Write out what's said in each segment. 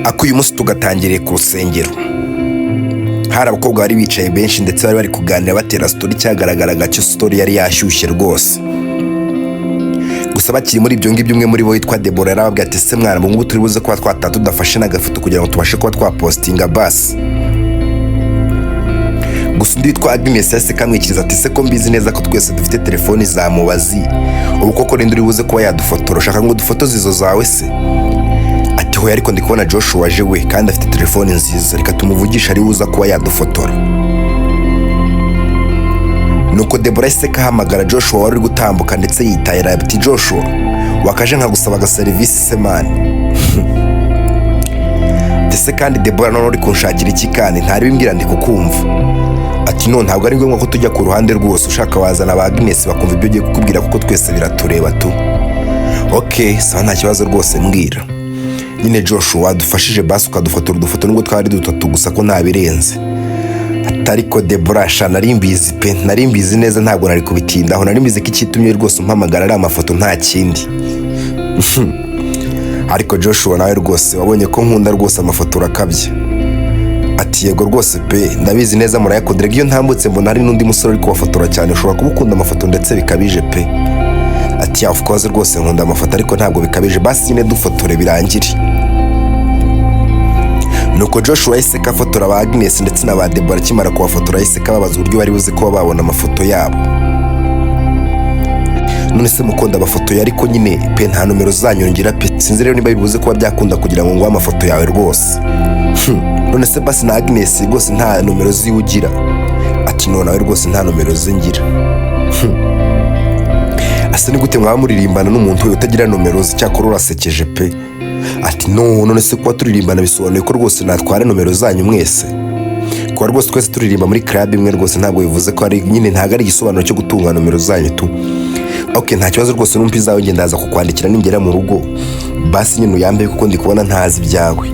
Ako uyu munsi tugatangiriye ku rusengero. Hari abakobwa bari bicaye benshi, ndetse bari bari kuganira batera story. Cyagaragaraga cyo story yari yashyushye rwose. Gusa bakiri muri ibyo ngibyo, umwe muri bo witwa Debora yarababwiye ati: "Se mwana, ubu ngubu turi buze kuba twataha tudafashe n'agafoto kugira ngo tubashe kuba twapostinga basi?" Gusa undi witwa Agnes yahise kamwikiriza ati: "Se ko mbizi neza ko twese dufite telefoni za mubazi, ubu koko ninde uri buze kuba yadufotora? Ushaka ngo dufotoze izo zawe se?" Ati: "Hoya, ariko ndi kubona Joshua aje we, kandi afite telefoni nziza, reka tumuvugishe ari uza kuba yadufotora." Nuko Debora yahise kahamagara Joshua wari uri gutambuka ndetse yitahira, ati: "Joshua, wakaje nkagusaba agaserivisi se man?" Ndetse kandi Debora, none uri kunshakira iki kandi? Ntari bimbwira, ndi kukumva. Ati: "No, ntabwo ari ngombwa ko tujya ku ruhande rwose, ushaka wazana ba Agnes bakumva ibyo ugiye kukubwira, kuko twese biratureba tu." "Ok, sawa, nta kibazo rwose, mbwira nyine." "Joshua, wadufashije basi ukadufotora udufoto, nubwo twari ari dutatu gusa, ko ntabirenze?" Ariko Debora sha, nari mbizi pe, nari mbizi neza, ntabwo nari kubitindaho. Nari mbizi ko ikitumye rwose umpamagara ari amafoto, nta kindi. Ariko Joshua, nawe rwose wabonye ko nkunda rwose amafoto, urakabye." Ati: "Yego rwose pe, ndabizi neza murayakunda. Rega iyo ntambutse mbona hari n'undi musore uri kubafotora cyane, ushobora kuba ukunda amafoto ndetse bikabije pe." Ati: "Of course rwose nkunda amafoto, ariko ntabwo bikabije. Basi nyine dufotore birangire." Nuko Joshua yahise afotora ba Agnes ndetse na ba Debora. Akimara kubafotora, yahise kababaza uburyo bari buze kuba babona amafoto yabo. "None se mukunda amafoto ye, ariko nyine pe nta nomero zanyu ngira pe. Sinzi rero niba bibuze kuba byakunda kugira ngo nguhe amafoto yawe rwose." "None se basi na Agnes rwose nta nomero ziwe ugira?" Ati: "No, nawe rwose nta nomero ze ngira." "Asa ni gute mwaba muririmbana n'umuntu we utagira nomero ze? Cyakora urasekeje pe." Ati: "No, none se kuba turirimbana bisobanuye ko rwose natwara nomero zanyu mwese? Kuba rwose twese turirimba muri club imwe rwose ntabwo bivuze ko ari nyine, ntabwo ari igisobanuro cyo gutunga nomero zanyu tu." "Ok, nta kibazo rwose, numva izawe ngenda ndaza kukwandikira ningera mu rugo, basi nyine uyambe kuko ndi kubona ntazi ibyawe."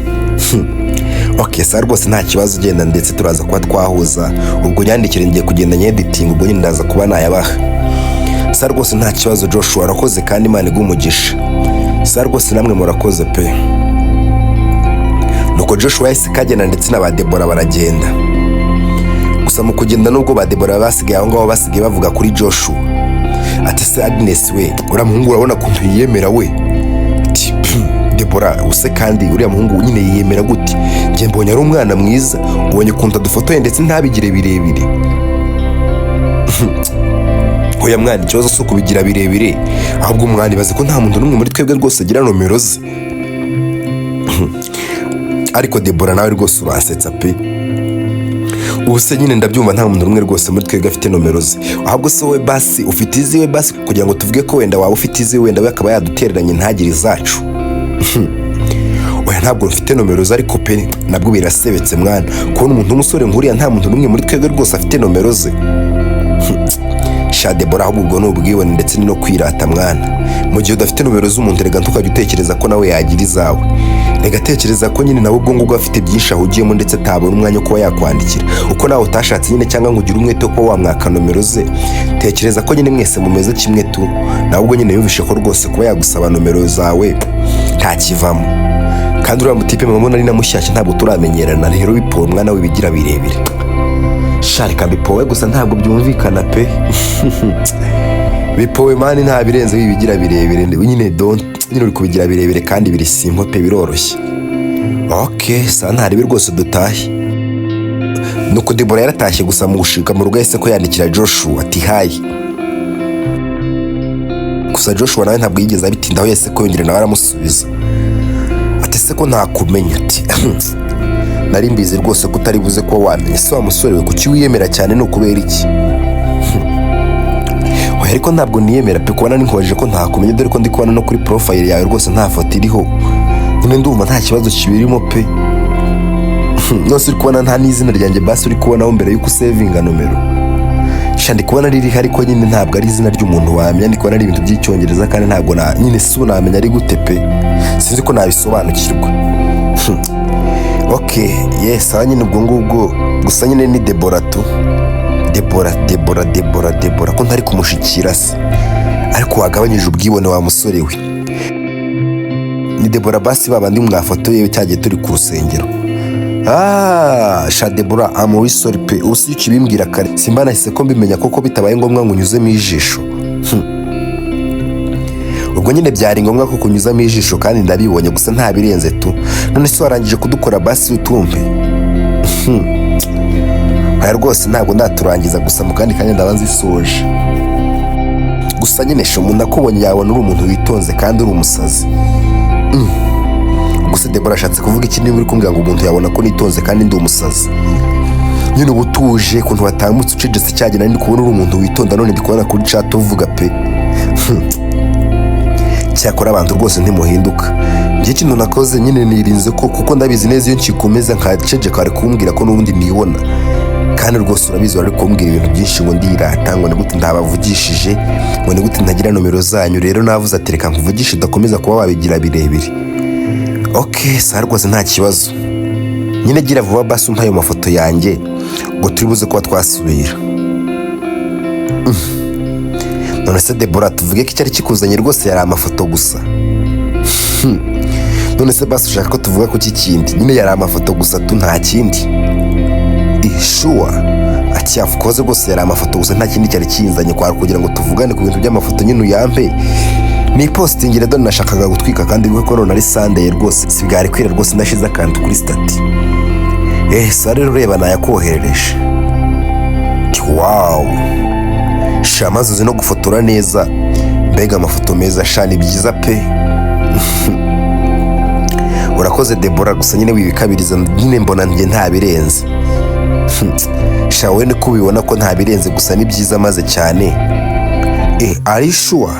"Ok, sawa rwose, nta kibazo, ugenda ndetse turaza kuba twahuza. Ubwo nyandikire, ngiye kugenda nyeditinga, ubwo nyine ndaza kuba nayabaha." "Sawa rwose, nta kibazo Joshua, urakoze kandi Imana iguhe umugisha." "Sawa rwose, namwe murakoze pe." Nuko Joshua yahise kagenda ndetse na ba Debora baragenda. Gusa mu kugenda, nubwo ba Debora basigaye aho ngaho, basigaye bavuga kuri Joshua. Ati: "Se Agnes we, uriya muhungu urabona ukuntu yiyemera we?" Ati: "Debora, use kandi uriya muhungu nyine yiyemera gute? Njye mbonye ari umwana mwiza. Ubonye ukuntu adufotoye ndetse ntabigire birebire?" "Oya mwana, ikibazo si ukubigira birebire, ahubwo umwana ibaze ko nta muntu n'umwe muri twebwe rwose agira nomero ze." "Ariko Debora, nawe rwose uransetsa pe. Ubu se nyine ndabyumva, nta muntu n'umwe rwose muri twebwe afite nomero ze. Ahubwo se wowe basi ufite iziwe, basi kugira ngo tuvuge ko wenda waba ufite iziwe, wenda we akaba yadutereranye ntagire izacu?" "Oya, ntabwo mfite nomero ze, ariko pe nabwo birasebetse mwana, kubona umuntu w'umusore nk'uriya nta muntu n'umwe muri twebwe rwose afite nomero ze." "Sha Debora, ahubwo ubwo ni ubwibone ndetse ni no kwirata mwana. Mu gihe udafite nomero z'umuntu, reka ntukajya utekereza ko nawe yagira izawe. Reka tekereza ko nyine nawe ubwo ngubwo afite byinshi ahugiyemo, ndetse atabona umwanya wo kuba yakwandikira, uko nawe utashatse nyine cyangwa ngo ugire umwete wo kuba wamwaka nomero ze. Tekereza ko nyine mwese mumeze kimwe tu. Nawe ubwo nyine yumvishe ko rwose kuba yagusaba nomero zawe ntakivamo. Kandi uriya mutipe mubona ari na mushyashya, ntabwo turamenyerana. Rero bipowe mwana we, bigira birebire. Sha, reka bipowe gusa, ntabwo byumvikana pe. Bipowe man, nta birenze, wibigira birebire nyine, don't nyine uri kubigira birebire kandi biri simple pe, biroroshye." "Ok, sawa, ntaribi rwose, dutahe." Nuko Debora yaratashye. Gusa mu gushika mu rugo yahise ko yandikira Joshua ati: "Hi." Gusa Joshua nawe ntabwo yigeze abitindaho, yahise ko yongera nawe aramusubiza ati: "Ese ko ntakumenya?" Ati: "Nari mbizi rwose ko utari buze kuba wamenya. Ese wa musore we, kuki wiyemera cyane, ni ukubera iki?" "Oya, ariko ntabwo niyemera pe. Kubona ninkoje ko ntakumenya, dore ko ndi kubona no kuri profile yawe rwose nta foto iriho, nyine ndumva nta kibazo kibirimo pe. Nose uri kubona nta n'izina ryanjye basi uri kubonaho mbere y'uko usevinga nomero?" "Sha, ndi kubona ririho, ariko nyine ntabwo ari izina ry'umuntu wamenya. Ndi kubona ari ibintu by'Icyongereza, kandi ntabwo na nyine si unamenya ari gute pe, sinzi ko nabisobanukirwa." "Ok, yes, aho nyine ubwo ngubwo gusa nyine ni Debora tu." Debora, Debora, Debora, Debora, ko ntari kumushikira se? Ariko wagabanyije ubwibone wa musore we? Ni Debora basi, babandi mwafotoye cyagiye turi ku rusengero. Ah, sha Debora, I'm really sorry pe. Usi ukibimbwira kare simba nahise ko mbimenya koko, bitabaye ngombwa ngo unyuzemo ijisho. Ubwo nyine byari ngombwa ko kunyuzamo ijisho kandi ndabibonye, gusa nta birenze tu. None se warangije kudukora basi utumve? Aya rwose ntabwo ndaturangiza, gusa mu kandi kanya ndaba nzisoje. Gusa nyine sha, umuntu akubonye yabona uri umuntu witonze kandi uri umusazi. Gusa Debora ashatse kuvuga iki niba uri kumbwira ngo umuntu yabona ko nitonze kandi ndi umusazi? Nyine uba utuje, ukuntu watambutse ucecetse cyagenda, ndi kubona uri umuntu witonda, none ndi kubona kuri chat uvuga pe. Cyakora abantu rwose ntimuhinduka. Njye ikintu nakoze nyine nirinze ko, kuko ndabizi neza iyo nkikomeza nkaceceka bari kumbwira ko n'ubundi nibona, kandi rwose urabizi bari kumbwira ibintu byinshi, ngo ndirata, ngo ni gute ntabavugishije, ngo ni gute ntagira nomero zanyu. Rero navuze ati reka nkuvugishe udakomeza kuba wabigira birebire. Ok, sawa rwose, nta kibazo. Nyine gira vuba basi umpe ayo mafoto yanjye ngo turi buze kuba twasubira. None se Debora, tuvuge ko icyari kikuzanye rwose yari amafoto gusa? None se basi ushaka ko tuvuga ku kindi? Nyine yari amafoto gusa tu, nta kindi. Sure? Ati of course, rwose yari amafoto gusa, nta kindi cyari kinzanye, kwari kugira ngo tuvugane ku bintu by'amafoto nyine uyampe ni postingire. Dore nashakaga gutwika kandi ko none ari Sunday rwose, si bwari kwira rwose ndashize akantu kuri status. Sa rero ureba nayakoherereje. Ati wow sha, maze uzi no gufotora neza, mbega amafoto meza sha, ni byiza pe. Urakoze Debora, gusa nyine wibikabiriza, nyine mbona njye nta birenze. Sha, wowe niko ubibona ko nta birenze, gusa ni byiza maze cyane. Are you sure?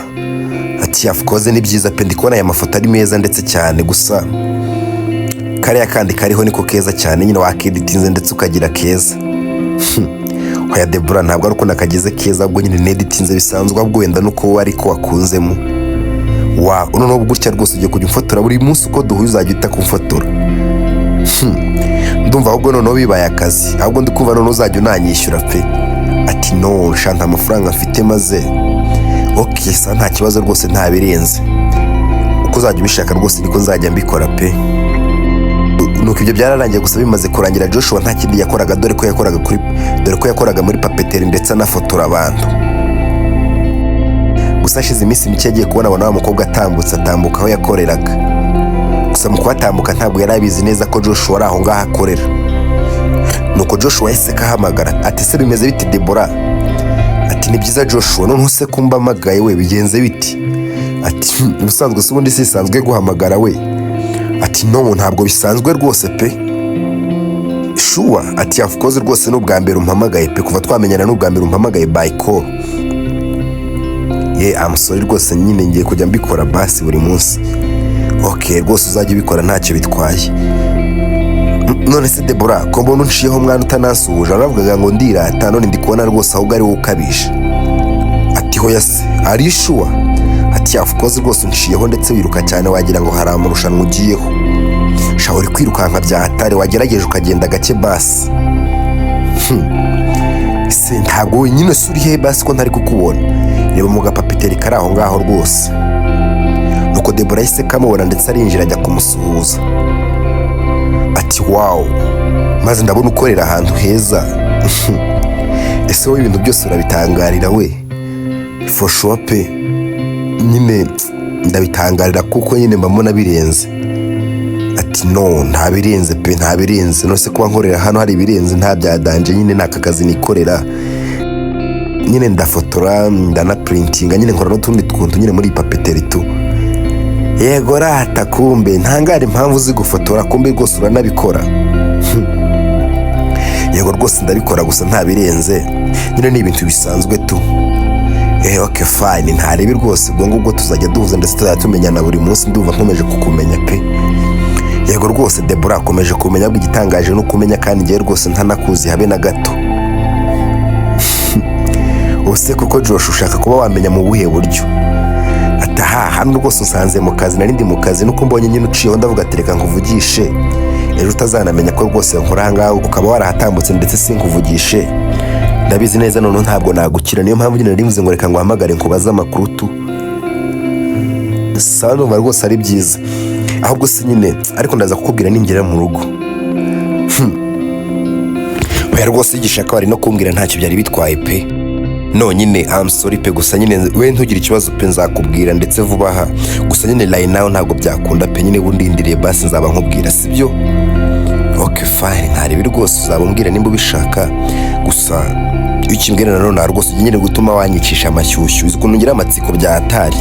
Ati of course, ni byiza pe, ndi kubona aya mafoto ari meza ndetse cyane, gusa kariya kandi kariho niko keza cyane, nyine wakeditinze ndetse ukagira keza. Oya Debora, ntabwo ari uko nakagize keza, ahubwo nyine neditinze bisanzwe, ahubwo wenda nuko wowe ariko wakunzemo. Wa noneho gutya rwose ugiye kujya umfotora buri munsi, uko duhuye uzajya uhita kumfotora. Ndumva ahubwo noneho bibaye akazi, ahubwo ndi kumva noneho uzajya unanyishyura pe. Ati no sha, nta mafaranga mfite maze. Ok sa, nta kibazo rwose, nta birenze, uko uzajya ubishaka rwose niko nzajya mbikora pe. Nuko ibyo byararangiye. Gusa bimaze kurangira, Joshua nta kindi yakoraga, dore ko yakoraga muri papeterie ndetse anafotora abantu. Gusa hashize iminsi mike agiye kubona abona wa mukobwa atambutse, atambuka aho yakoreraga. Gusa mu kuhatambuka ntabwo yari abizi neza ko Joshua ari aho ngaho akorera. Nuko Joshua yahise kahamagara ati se bimeze bite Debora? Ati ni byiza Joshua. Noneho se kumbamagaye we, bigenze biti? Ati ubusanzwe se ubundi sisanzwe guhamagara we? Ati no, ntabwo bisanzwe rwose pe. Sure? Ati of course, rwose ni ubwa mbere umpamagaye pe, kuva twamenyana ni ubwa mbere umpamagaye by call. Ye, I'm sorry rwose, nyine ngiye kujya mbikora basi buri munsi. Ok, rwose uzajya ubikora, ntacyo bitwaye. None se Debora, ko mbona unciyeho mwana utanasuhuje, waravugaga ngo ndirata, none ndi kubona rwose ahubwo ari wowe ukabije. Ati hoya se, are you sure? Ati of course, rwose unciyeho ndetse wiruka cyane, wagira ngo hari amarushanwa ugiyeho. Sha, uri kwirukanka bya hatari, wagerageje ukagenda gake basi. Se ntabwo wenyine se uri he basi ko ntari kukubona? Reba mu gapapiteri kari aho ngaho rwose. Nuko Debora yahise kamubona ndetse arinjira ajya kumusuhuza. Ati wow, maze ndabona ukorera ahantu heza. Ese wowe ibintu byose urabitangarira we? For sure pe, nyine ndabitangarira kuko nyine mba mbona birenze. Ati no, nta birenze pe, nta birenze. None se kuba nkorera hano hari ibirenze? Nta bya danger, nyine ni aka kazi nikorera, nyine ndafotora, ndanaprintinga, nyine nkora n'utundi tuntu nyine muri iyi papeterie tu. Yego rata, kumbe ntangare impamvu uzi gufotora, kumbe rwose uranabikora. Yego rwose ndabikora, gusa nta birenze, nyine ni ibintu bisanzwe tu. Ok fine, ntarebe rwose, ubwo ngubwo tuzajya duhuza ndetse tuzajya tumenyana buri munsi, ndumva nkomeje kukumenya pe. Yego rwose Debora, akomeje kumenya, ahubwo igitangaje ni ukumenya kandi ngewe rwose ntanakuzi habe na gato. Ubuse koko Josh, ushaka kuba wamenya mu buhe buryo? Ataha hano rwose unsanze mu kazi, nari ndi mu kazi, nuko mbonye nyine uciyeho ndavuga ati reka nkuvugishe, ejo utazanamenya ko rwose nkora aha ngaha ukaba warahatambutse ndetse sinkuvugishe. Ndabizi neza noneho ntabwo nagukira, niyo mpamvu nyine nari mvuze ngo reka nguhamagare nkubaze amakuru tu. Sawa, numva rwose ari byiza. Ahubwo se nyine, ariko ndaza kukubwira ningera mu rugo. Oya rwose, yigisha ko bari no kumbwira ntacyo byari bitwaye pe. No nyine I'm sorry pe, gusa nyine we ntugire ikibazo pe, nzakubwira ndetse vuba aha. Gusa nyine right now ntabwo byakunda pe. Nyine bundindiriye basi nzaba nkubwira, sibyo? Okay, fine, ntarebe rwose, uzaba umbwira nimba ubishaka. Gusa iyo ukimbwira nanone rwose ujya nyine gutuma wanyicisha amashyushyu, uzi ukuntu ngira amatsiko bya atari.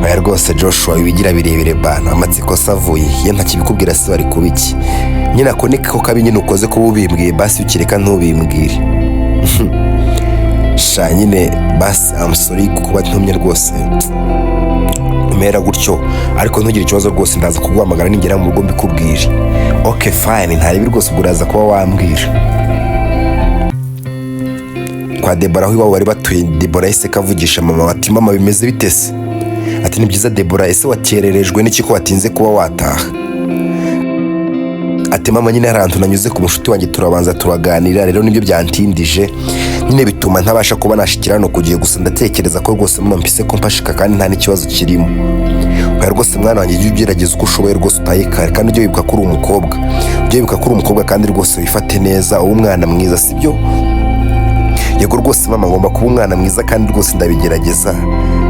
Oya rwose Joshua, wibigira birebire bana, amatsiko se avuye iyo ntakibikubwira se bari kuba iki nyine? Ako ni ko kabi nyine ukoze kuba ubimbwiye, basi ukireka ntubimbwire. Sha nyine basi I'm sorry kuba ntumye rwose umera gutyo, ariko ntugire ikibazo rwose, ndaza kuguhamagara ningera mu rugo mbikubwire. Okay, fine, ntarebe rwose, ubwo uraza kuba wambwira. Kwa Debora aho iwabo bari batuye, Debora yahise kavugisha mama ati: "Mama, bimeze bite se?" Ati: "Ni byiza Debora, ese wakererejwe n'iki ko watinze kuba wataha?" Ati: "Mama, nyine hari ahantu nanyuze ku mushuti wanjye, turabanza turaganira, rero nibyo byantindije nyine bituma ntabasha kuba nashikira hano ku gihe. Gusa ndatekereza ko rwose mama mpise ko mpashika kandi nta n'ikibazo kirimo." "Oya rwose mwana wanjye, jya ugerageza uko ushoboye rwose utahe kare, kandi ujye wibuka ko uri umukobwa, ujye wibuka ko uri umukobwa, kandi rwose wifate neza, ube umwana mwiza, sibyo?" "Yego rwose mama, ngomba kuba umwana mwiza kandi rwose ndabigerageza.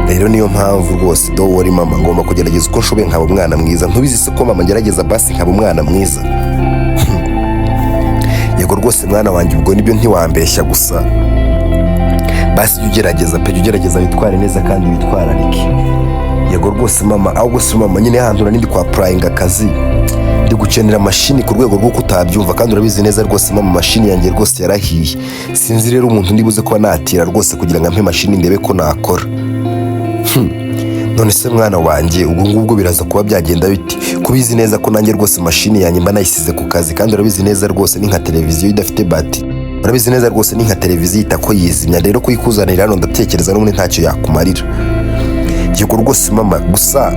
Rero niyo mpamvu rwose, don't worry mama, ngomba kugerageza uko nshoboye nkaba umwana mwiza. Ntubizi se ko mama ngerageza basi nkaba umwana mwiza?" "Yego rwose mwana wanjye, ubwo nibyo ntiwambeshya. Gusa basi jya ugerageza pe, jya ugerageza witware neza kandi witwararike." "Yego rwose mama. Ahubwo se mama, nyine hano nindi kwa applyinga akazi, ndi gukenera mashini ku rwego rw'uko utabyumva, kandi urabizi neza rwose mama, mashini yanjye rwose yarahiye. Sinzi rero umuntu ndibuze kuba natira rwose kugira ngo ampe mashini ndebe ko nakora." "None se mwana wanjye, ubwo ngubwo biraza kuba byagenda bite, kubizi neza ko nanjye rwose mashini yanjye mba nayisize ku kazi? Kandi urabizi neza rwose ni nka televiziyo idafite bati, urabizi neza rwose ni nka televiziyo ita ko yizimya. Rero kuyikuzanira hano ndatekereza n'ubundi ntacyo yakumarira." "Yego rwose mama, gusa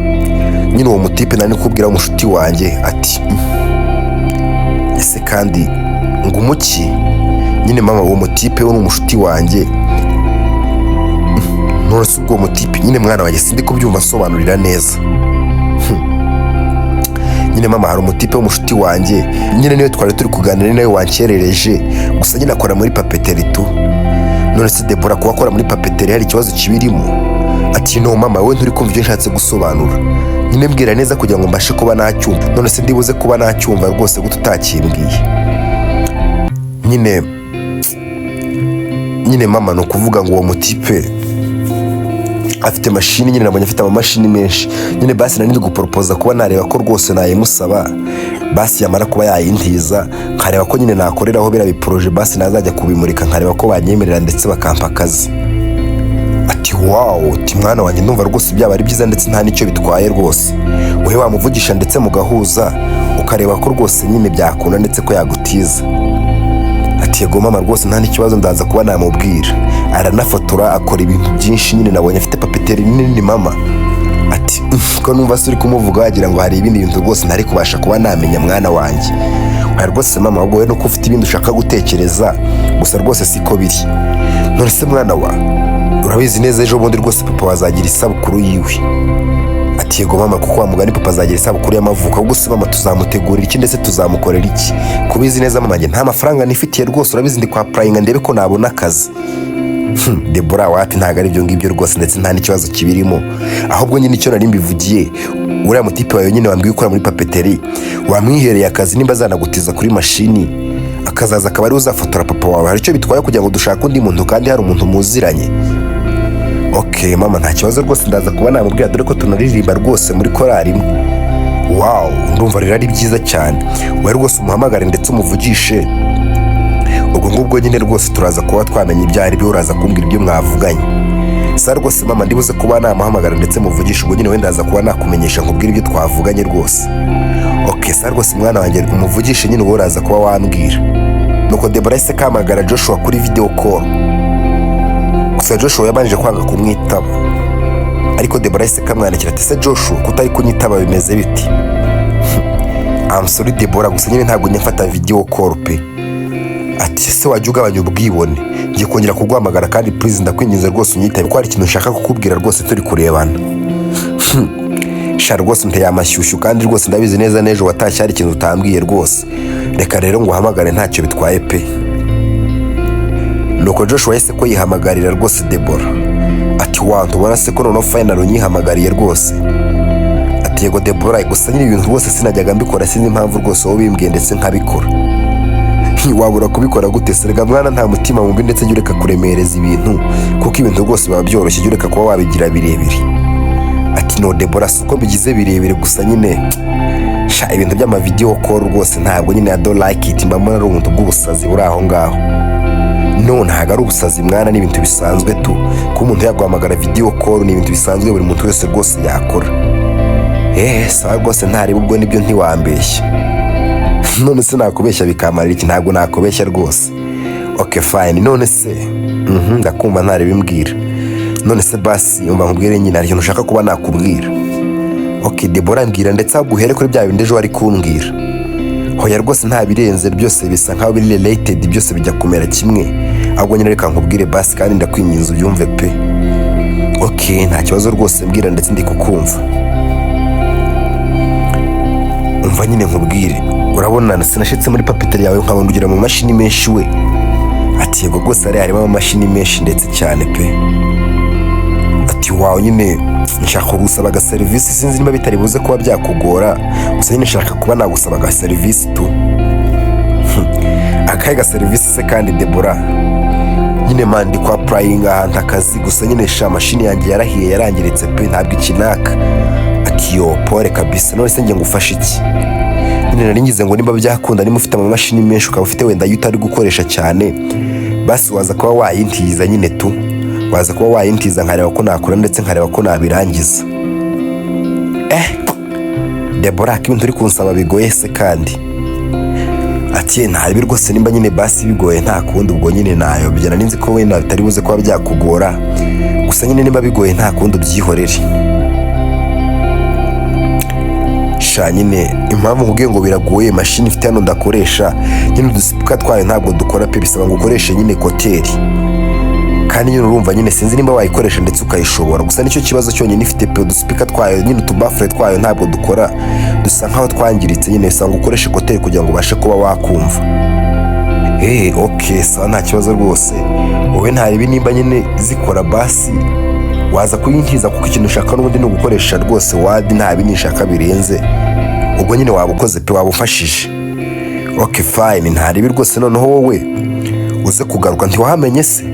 nyine uwo mutipe nari kubwira umushuti wanjye." Ati: "Ese kandi ngo umuki?" "Nyine mama, uwo mutipe we ni umushuti wanjye." "None se ubwo mutipe?" "Nyine mwana wanjye, sindi kubyumva, asobanurira neza." "Nyine mama, hari umutipe w'umushuti wanjye nyine, niwe twari turi kuganira, ni nawe wankerereje. Gusa nyine akora muri papeterie tu." "None se Debora, kuba akora muri papeterie hari ikibazo kibirimo?" Ati: "No mama, wowe nturi kumva ibyo nshatse gusobanura. Nyine mbwira neza kugira ngo mbashe kuba nacyumva." "None se ndibuze kuba nacyumva rwose gute utakimbwiye?" Nyine mama, ni ukuvuga ngo uwo mutipe afite mashini nyine, nabonye afite amamashini menshi nyine. Basi nari ndi guporopoza kuba nareba ko rwose nayimusaba, basi yamara kuba yayintiza nkareba ko nyine nakoreraho biriya biporoje, basi nazajya kubimurika nkareba ko banyemerera ndetse bakampa akazi." Ati: "Wow." Ati: "Mwana wanjye, ndumva rwose byaba ari byiza ndetse nta n'icyo bitwaye rwose. Wowe wamuvugisha ndetse mugahuza, ukareba ko rwose nyine byakunda ndetse ko yagutiza." Ati: "Yego mama, rwose nta n'ikibazo, ndaza kuba namubwira. Aranafotora, akora ibintu byinshi nyine, nabonye afite papeterie nini mama." Ati: "Ko numva se uri kumuvuga wagira ngo hari ibindi bintu rwose ntari kubasha kuba namenya, mwana wanjye?" "Oya rwose mama, ahubwo wowe nuko ufite ibindi ushaka gutekereza, gusa rwose siko biri." "None se mwana wa, urabizi neza ejo bundi rwose papa wazagira isabukuru yiwe." Ati: "Yego mama, kuko wa mugani papa azagira isabukuru y'amavuko. Ahubwo se mama, tuzamutegurira iki ndetse tuzamukorera iki, kubizi neza mama njye nta mafaranga nifitiye rwose? Urabizi ndi kwa applyinga ndebe ko nabona akazi." Debora, wapi, ntabwo ari ibyo ngibyo rwose ndetse nta n'ikibazo kibirimo. Ahubwo nyine icyo nari mbivugiye, uriya mutipe wawe nyine wambwiye ukora muri papeterie, wamwihereye akazi nimba azanagutiza kuri mashini, akazaza akaba ariwe uzafotora papa wawe, hari icyo bitwaye kugira ngo dushake undi muntu kandi hari umuntu muziranye?" "Ok mama, nta kibazo rwose, ndaza kuba namubwira, dore ko tunaririmba rwose muri korari imwe." "Wow, ndumva rero ari byiza cyane. Wowe rwose umuhamagare ndetse umuvugishe, ubwo ngubwo nyine rwose turaza kuba twamenya ibyo ari byo, uraza kumbwira ibyo mwavuganye." "Sa rwose mama, ndibuze kuba namuhamagara ndetse muvugisha, ubwo nyine wenda ndaza kuba nakumenyesha nkubwira ibyo twavuganye rwose." "Ok, sa rwose mwana wanjye, umuvugishe nyine, uwo uraza kuba wambwira." Nuko Debora yahise kahamagara Joshua kuri video call, gusa Joshua yabanje kwanga kumwitaba, ariko Debora yahise kamwandikira ati: "Se Joshua, kutari kunyitaba bimeze biti?" "I'm sorry Debora, gusa nyine ntabwo njya mfata video call pe." Ati: "Ese wajya ugabanya ubwibone? Ngiye kongera kuguhamagara kandi please, ndakwinginze rwose unyitabe, ko hari ikintu nshaka kukubwira rwose turi kurebana." Sha rwose nteye amashyushyu, kandi rwose ndabizi neza n'ejo watashye hari ikintu utambwiye rwose. Reka rero nguhamagare, ntacyo bitwaye pe. Nuko Joshua yahise ko yihamagarira rwose Debora. Ati: "Wa ntubona se ko noneho final unyihamagariye rwose?" Ati: "Yego Debora, gusa nyine ibintu rwose sinajyaga mbikora, sinzi impamvu rwose wowe bimbwiye ndetse nkabikora." Wabura kubikora gute se? Rega mwana, nta mutima mubi, ndetse jya ureka kuremereza ibintu, kuko ibintu rwose biba byoroshye, jya ureka kuba wabigira birebire. Ati: "No Debora, si uko bigize birebire, gusa nyine sha ibintu by'ama video call rwose ntabwo nyine I don't like it, mba mbona ari ubuntu bw'ubusazi buri aho ngaho." No, ntabwo ari ubusazi mwana, ni ibintu bisanzwe tu. Kuba umuntu yaguhamagara video call ni ibintu bisanzwe buri muntu wese rwose yakora. Sawa rwose, ntareba ubwo nibyo, ntiwambeshya. None se nakubeshya bikamarira iki? Ntabwo nakubeshya rwose. Ok fine. None se, ndakumva, ntarebimbwira. None se basi umva nkubwire nyine, hari ikintu ushaka kuba nakubwira. Ok Debora, mbwira, ndetse ahubwo uhere kuri bya bindi ejo wari kumbwira. Hoya rwose, nta birenze, byose bisa nkaho biri related, byose bijya kumera kimwe. Ahubwo nyine reka nkubwire basi, kandi ndakwinginze ubyumve pe. Ok, nta kibazo rwose, mbwira ndetse ndi kukumva. Umva nyine nkubwire, urabona sinashitse muri papeterie yawe nkabona ugira mu mashini menshi we? Ati: "Yego rwose, hariya harimo amamashini menshi ndetse cyane pe." Ati: "Wawe nyine nshaka kugusaba agaserivisi, sinzi niba bitari buze kuba byakugora, gusa nyine nshaka kuba nagusaba agaserivisi tu." "Akahe gaserivisi se kandi Debora?" "Nyine man, ndi kwa applyinga ahantu akazi, gusa nyine sha mashini yanjye yarahiye, yarangiritse pe, ntabwo ikinaka." Ati: "Yo, pole kabisa. None se njye ngufashe iki?" "Nyine nari ngize ngo nimba byakunda, niba ufite amamashini menshi, ukaba ufite wenda ayo utari gukoresha cyane, basi waza kuba wayintiza nyine tu, waza kuba wayintiza nkareba ko nakora ndetse nkareba ko nabirangiza." Debora, ko ibintu uri kunsaba bigoye se kandi?" Ati: "Ntabi rwose, nimba nyine basi bigoye nta kundi, ubwo nyine nayobya. Nari nzi ko wenda bitari buze kuba byakugora, gusa nyine nimba bigoye nta kundi, ubyihorere." "Sha nyine impamvu nkubwiye ngo biragoye, mashini ifite hano ndakoresha nyine udusipika twayo ntabwo dukora pe, bisaba ngo ukoreshe nyine écouteur, kandi nyine urumva nyine sinzi nimba wayikoresha ndetse ukayishobora. Gusa nicyo kibazo cyonyine ifite pe, udusipika twayo nyine, utubafure twayo ntabwo dukora, dusa nkaho twangiritse nyine, bisaba ngo ukoreshe écouteur kugira ngo ubashe kuba wakumva." Ok sawa, nta kibazo rwose, wowe ntaribi, nimba nyine zikora basi waza kuyintiza, kuko ikintu ushaka n'ubundi ni ugukoresha rwose Word, nta bindi nshaka birenze. Ubwo nyine waba ukoze pe, waba ufashije." "Ok fine, ntaribi rwose. Noneho wowe uze kugaruka." "Ntiwahamenye se?"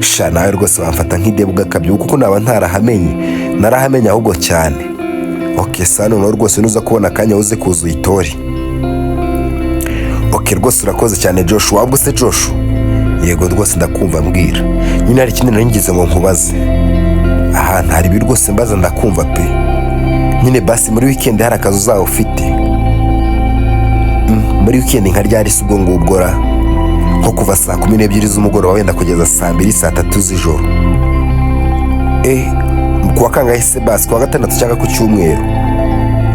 "Sha nawe rwose wamfata nk'idebwa kabyo, kuko naba ntarahamenye? Narahamenye ahubwo cyane." "Ok sawa, noneho rwose nuza kubona akanya uze kuza uyitore." "Ok rwose, urakoze cyane Joshua." "Wabwo se Joshua?" "Yego rwose, ndakumva, mbwira nyine." "Hari ikindi nari ngize ngo nkubaze." "Aha ntaribi rwose, mbaza ndakumva pe." "Nyine basi muri weekend hari akazi uzaba ufite?" "Muri weekend nka ryari se ubwo ngubwo ra?" "Nko kuva saa 12 z'umugoroba wenda kugeza saa 2, saa 3 z'ijoro." "Kuwa kangahe se basi, kuwa gatandatu cyangwa ku cyumweru?"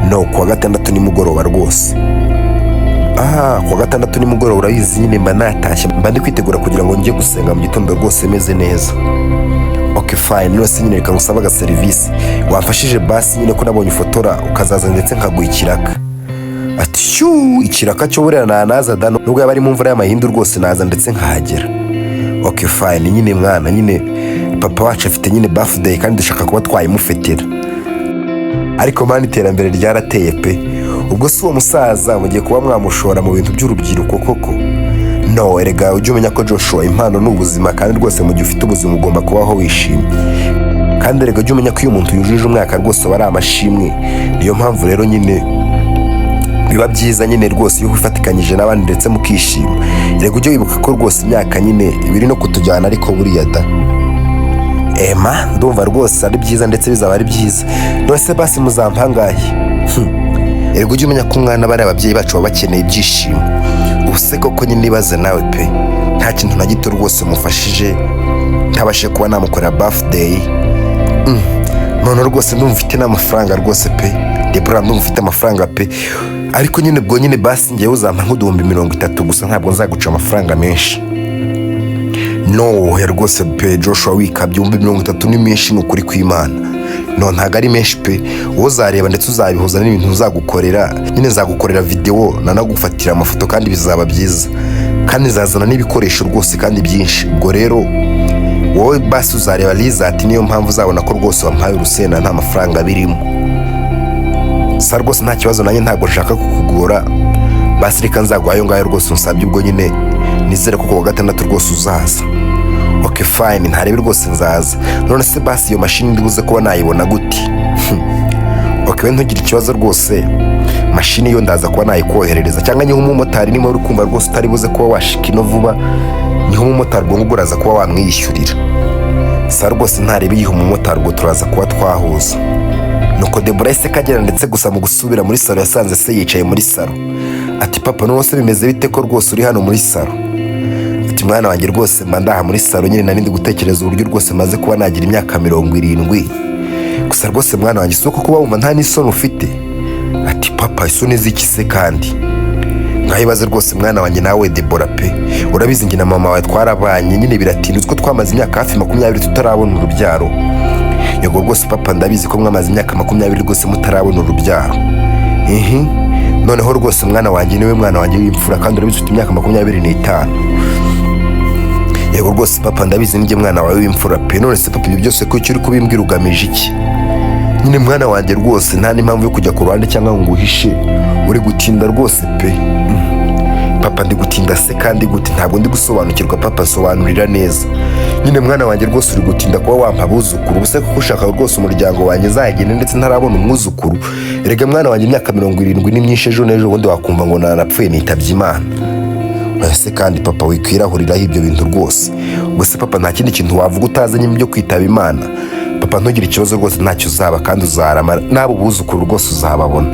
"No, kuwa gatandatu nimugoroba rwose." "Ah, kuwa gatandatu nimugoroba, urabizi nyine mba natashye, mba ndi kwitegura kugira ngo njye gusenga mu gitondo rwose meze neza." "Ok fine. None se nyine reka ngusabe agaserivisi, wamfashije basi nyine ko nabonye ufotora, ukazaza ndetse nkaguha ikiraka?" Ati: "Shyuu, ikiraka cyo buriya nanaza da, nubwo yaba ari mu mvura y'amahindu rwose naza ndetse nkahagera." "Ok fine. Nyine mwana, nyine papa wacu afite nyine birthday kandi dushaka kuba twayimufetera." Ariko man, iterambere ryarateye pe. Ubwo si uwo musaza mugiye kuba mwamushora mu bintu by'urubyiruko koko? No erega ujye umenya ko Joshua, impano ni ubuzima, kandi rwose mu gihe ufite ubuzima ugomba kubaho wishimye. Kandi erega ujye umenya ko iyo umuntu yujuje umwaka rwose aba ari amashimwe. Niyo mpamvu rero nyine biba byiza nyine rwose iyo wifatikanyije n'abandi ndetse mukishima. Erega ujye wibuka ko rwose imyaka nyine ibiri no kutujyana, ariko buriya da ema ndumva rwose ari byiza, ndetse bizaba ari byiza. None se basi muzampangahe? Erega ujye umenya ko umwana bariya ababyeyi bacu baba bakeneye ibyishimo. Ubu se koko nyine ibaze nawe pe, nta kintu na gito rwose mufashije, ntabashe kuba namukorera birthday. None rwose ndumva ufite n'amafaranga rwose pe Debora, ndumva ufite amafaranga pe. Ariko nyine ubwo nyine basi ngewe uzampa nk'30,000 gusa, ntabwo nzaguca amafaranga menshi." "No oya rwose pe Joshua, wikabye, 30,000 ni menshi, ni ukuri kw'Imana." No, ntabwo ari menshi pe. Wowe uzareba ndetse uzabihuza n'ibintu nzagukorera nyine. Nzagukorera videwo, nanagufatira amafoto, kandi bizaba byiza, kandi nzazana n'ibikoresho rwose kandi byinshi. Ubwo rero wowe basi uzareba result, niyo mpamvu uzabona ko rwose wampaye urusenda nta mafaranga birimo. Sa rwose nta kibazo, nanjye ntabwo nshaka kukugora. Basi reka nzaguha ayo ngayo rwose unsabye. Ubwo nyine nizere ko ku wa gatandatu rwose uzaza. Ok, fine, ntarebe rwose nzaza. None se basi iyo mashini ndibuze kuba nayibona gute? Ok, we ntugire ikibazo rwose, mashini yo ndaza kuba nayikoherereza, cyangwa niho umumotari, niba uri kumva rwose utari buze kuba washika ino vuba, niho umumotari ubwo ngubwo uraza kuba wamwiyishyurira. Sa rwose ntarebe, yiha umumotari, ubwo turaza kuba twahuza. Nuko Debora yahise kagera, ndetse gusa mu gusubira muri salo yasanze se yicaye muri salo. Ati: "Papa, none se bimeze bite ko rwose uri hano muri salo?" Ati: "Mwana wanjye, rwose mba ndaha muri salo nyine, nari ndi gutekereza uburyo rwose maze kuba nagira imyaka 70. Gusa rwose mwana wanjye, si uko kuba wumva nta n'isoni ufite?" Ati: "Papa, isoni z'iki se kandi?" "Ngaho ibaze rwose mwana wanjye, nawe Debora pe, urabizi njye na mama wawe twarabanye nyine biratinda, uzi ko twamaze imyaka hafi 20 tutarabona urubyaro?" "Yego rwose papa, ndabizi ko mwamaze imyaka 20 rwose mutarabona urubyaro." "Ihi, noneho rwose mwana wanjye, niwe mwana wanjye w'imfura, kandi urabizi ufite imyaka 25." "Yego rwose papa, ndabizi ninjye mwana wawe w'imfura pe. None se papa, ibyo byose ko icyo uri kubimbwira ugamije iki?" "Nyine mwana wanjye, rwose nta n'impamvu yo kujya ku ruhande cyangwa ngo uhishe, uri gutinda rwose pe." "Papa, ndi gutinda se kandi gute? Ntabwo ndi gusobanukirwa papa, sobanurira neza." "Nyine mwana wanjye, rwose uri gutinda kuba wampa abuzukuru. Ubuse kuko ushaka rwose umuryango wanjye uzagende ndetse ntarabona umwuzukuru? Erega mwana wanjye, imyaka 70 ni myinshi, ejo n'ejo bundi wakumva ngo nanapfuye, nitabye Imana." "Ese kandi papa, wikwirahuriraho ibyo bintu rwose. Ubwo se papa, nta kindi kintu wavuga utazanye ibyo kwitaba Imana?" "Papa, ntugire ikibazo rwose, ntacyo uzaba kandi uzarama, n'abo buzukuru rwose uzababona."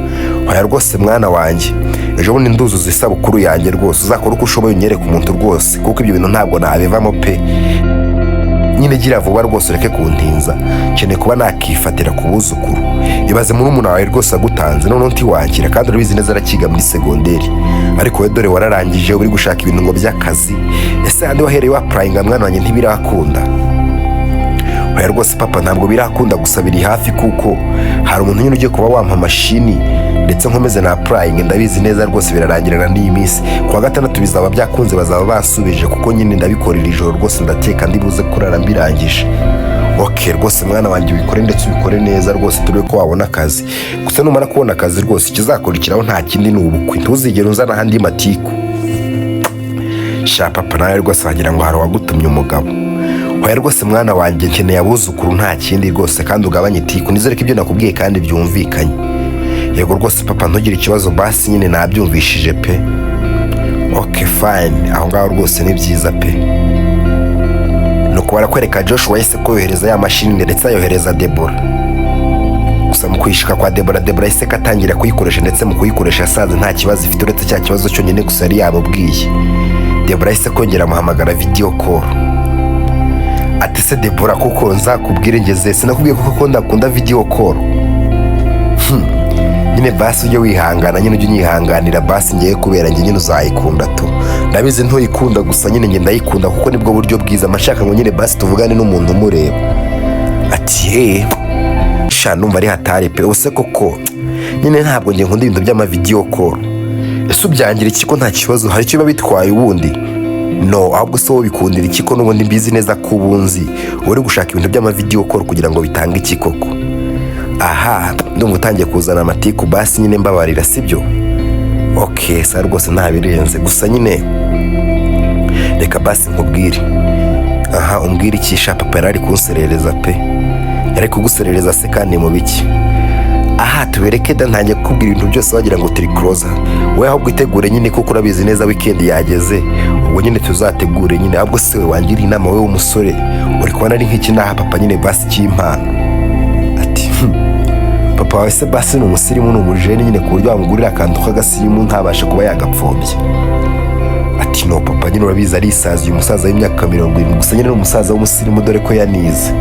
"Oya rwose mwana wanjye, ejo bundi nduzuza isabukuru yanjye, rwose uzakora uko ushoboye unyereke umuntu rwose, kuko ibyo bintu ntabwo nabivamo pe. Nyine gira vuba rwose, ureke kuntinza, nkeneye kuba nakifatira ku buzukuru. Ibaze murumuna wawe rwose agutanze, noneho ntiwankira, kandi urabizi neza arakiga muri segonderi, ariko we dore wararangije, uri gushaka ibintu ngo by'akazi. Ese handi wahereye wa-applyinga mwana wanjye, ntibirakunda?" "Oya rwose papa, ntabwo birakunda, gusa biri hafi, kuko hari umuntu nyine ugiye kuba wampa mashini, ndetse nkomeze na applyinge. Ndabizi neza rwose birarangirana n'iyi minsi, ku wa gatandatu bizaba byakunze, bazaba basubije, kuko nyine ndabikorera ijoro rwose, ndateka ndibuze kurara mbirangije." "Ok rwose mwana wanjye, ubikore ndetse ubikore neza rwose, turebe ko wabona akazi. Gusa numara kubona akazi rwose, ikizakurikiraho nta kindi ni ubukwe, ntuzigere uzana ahandi matiku." "Sha papa, nawe rwose wagira ngo hari uwagutumye umugabo." "Oya rwose mwana wanjye, nkeneye abuzukuru nta kindi rwose, kandi ugabanye itiku. Nizere ko ibyo nakubwiye kandi byumvikanye." "Yego rwose papa, ntugire ikibazo, basi nyine nabyumvishije pe." "Ok, fine, aho ngaho rwose ni byiza pe." Nuko barakwereka Joshua yahise koyohereza ya mashini, ndetse ayohereza Debora. Gusa mu kuyishika kwa Debora, Debora yahise ko atangira kuyikoresha, ndetse mu kuyikoresha yasanze nta kibazo ifite, uretse cya kibazo cyonyine gusa yari yamubwiye. Debora yahise kongera amuhamagara video call. Ati: "Se Debora, kuko nzakubwire ngeze, sinakubwiye koko ko ndakunda video call? Nyine basi ujye wihangana, nyine ujye unyihanganira basi, ngiye kubera njye nyine uzayikunda tu. Ndabizi ntuyikunda, gusa nyine njye ndayikunda kuko nibwo buryo bwiza amashaka ngo nyine basi tuvugane n'umuntu umureba." Ati: "He sha, numva ari hatari pe. Use koko nyine ntabwo njye nkunda ibintu by'ama video call. Ese ubyangira iki ko nta kibazo, hari icyo biba bitwaye ubundi?" "No, ahubwo se wowe bikundira iki, ko n'ubundi mbizi neza ko ubunzi uri gushaka ibintu by'ama video call kugira ngo bitange iki koko? Aha ndumva utangiye kuzana amatiku. Basi nyine mbabarira, sibyo?" "Ok, sa rwose ntabirenze, gusa nyine reka basi nkubwire." "Aha, umbwire iki sha papa?" "Yari ari kunserereza pe." "Yari kuguserereza se kandi mu biki?" "Aha tubereke da, ntangiye kukubwira ibintu byose wagira ngo turi close. Wowe ahubwo itegure nyine, kuko urabizi neza weekend yageze, ubwo nyine tuzategure nyine. Ahubwo se we wangira inama, wowe w'umusore, uri kubona ari nk'iki naha papa nyine basi cy'impano?" Ati: Papa wawe se basi ni umusirimu, ni umujene nyine, ku buryo wamugurira akantu k'agasirimu ntabashe kuba yagapfobya?" Ati: "No papa nyine urabizi arisaziye, umusaza w'imyaka 70, gusa nyine ni umusaza w'umusirimu dore ko yanize."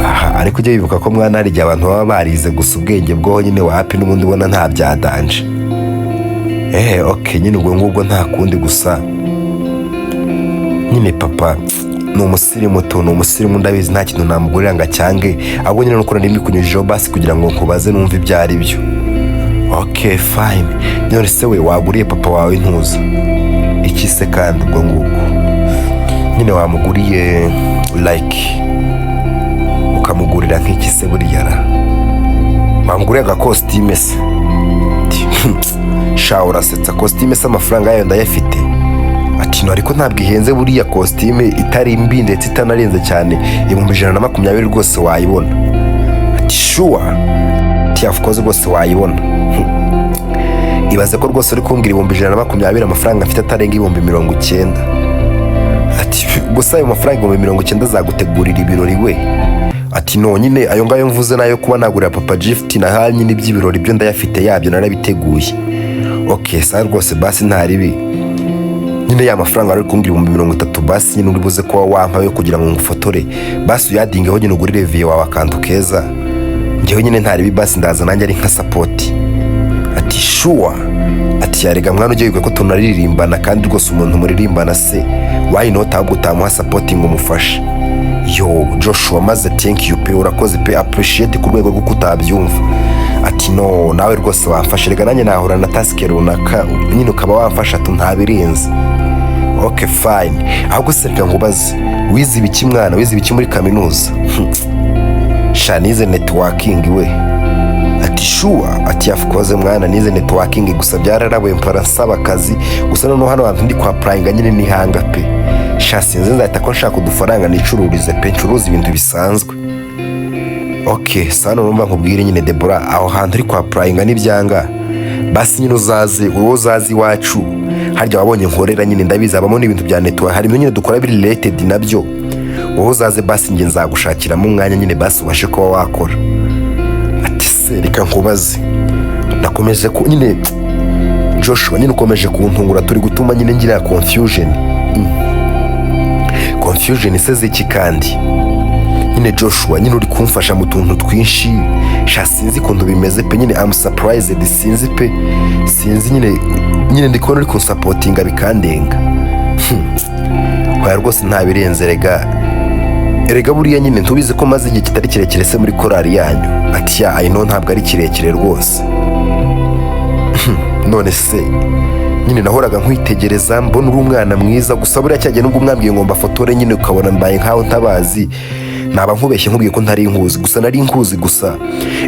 "Aha, ariko ujye wibuka ko mwana hari igihe abantu baba barize gusa ubwenge bwo nyine wapi, n'ubundi ubona nta byadanje." "Ehe, ok nyine, ubwo ngubwo nta kundi. Gusa nyine papa Ni umusirimu tu, ni umusirimu, ndabizi, nta kintu namugurira ngo acyange. Ahubwo nyine nuko nari mbikunyujijeho basi kugira ngo nkubaze numve ibyo ari byo. Ok, fine. None se we waguriye papa wawe intuza iki se? Kandi ubwo ngubwo nyine wamuguriye, like ukamugurira nk'iki se? Buriya ra wamuguriye agakositime se? Sha, urasetsa. Kositime se amafaranga yayo ndayafite? Ati no, ariko ntabwo ihenze buriya. Kositime itari mbi ndetse itanarenze cyane, 120,000 rwose wayibona. Ati sure? Ati of course, rwose wayibona. Ibaze ko rwose uri kumbwira 120,000, amafaranga mfite atarenga 90,000. Ati gusa ayo mafaranga 90,000 azagutegurira ibirori we? Ati no, nyine ayo ngayo mvuze nayo kuba nagurira papa gift, na nyine iby'ibirori byo ndayafite yabyo, narabiteguye. Ok, sa rwose basi nta ribi. Nyine ya mafaranga ari kumbwira 30,000, basi nyine uri buze kuba wampa yo kugira ngo ngufotore, basi uyadingeho nyine ugurire vieux wawe akantu keza. Njyewe nyine nta ribi, basi ndaza nanjye ari nka support. Ati sure? Ati yarega mwana, ujye wibuka ko tunaririmbana, kandi rwose umuntu muririmbana se why not ahubwo utamuha support ngo umufashe? Yo Joshua, maze thank you pe, urakoze pe, appreciate ku rwego rw'uko utabyumva. Ati no, nawe rwose wamfashe rega, nanjye nahura na task runaka nyine ukaba wamfasha tu, ntabirenze. Ok, fine. Ahubwo se reka nkubaze, wize ibiki mwana? Wize ibiki muri kaminuza? Sha, nize networking we. Ati sure? Ati of course mwana, nize networking, gusa byararabuye mpora nsaba akazi. Gusa noneho hano hantu ndi kwa applyinga nyine nihanga pe. Sha, sinzi, nzahita ko nshaka udufaranga nicururize pe, ncuruza ibintu bisanzwe. Ok sana, urumva nkubwire nyine Debora, aho hantu uri kwa applyinga n'ibyanga, basi nyine uzaze, wowe uzaze iwacu harya wabonye nkorera nyine, ndabizi habamo n'ibintu bya network, hari ibintu nyine dukora biri related nabyo. Wowe uzaze basi, njye nzagushakiramo umwanya nyine, basi ubashe kuba wakora. Ati se reka nkubaze, nakomeje ku nyine Joshua, nyine ukomeje kuntungura, turi gutuma nyine ngira confusion. Confusion se ziki? Kandi nyine Joshua, nyine uri kumfasha mu tuntu twinshi. Sha, sinzi ukuntu bimeze pe, nyine am surprised, sinzi pe, sinzi nyine, nyine ndi kubona uri kunsupportinga bikandenga. Oya rwose nta birenze rega. Erega buriya nyine ntubizi ko maze igihe kitari kirekire se muri korali yanyu? Ati yeah, I know, ntabwo ari kirekire rwose. None se nyine nahoraga nkwitegereza mbona uri umwana mwiza, gusa buriya cyagiye nubwo umwambwiye ngo mbafotore nyine ukabona mbaye nkaho ntabazi, naba nkubeshye nkubwiye ko ntari nkuzi. Gusa nari nkuzi, gusa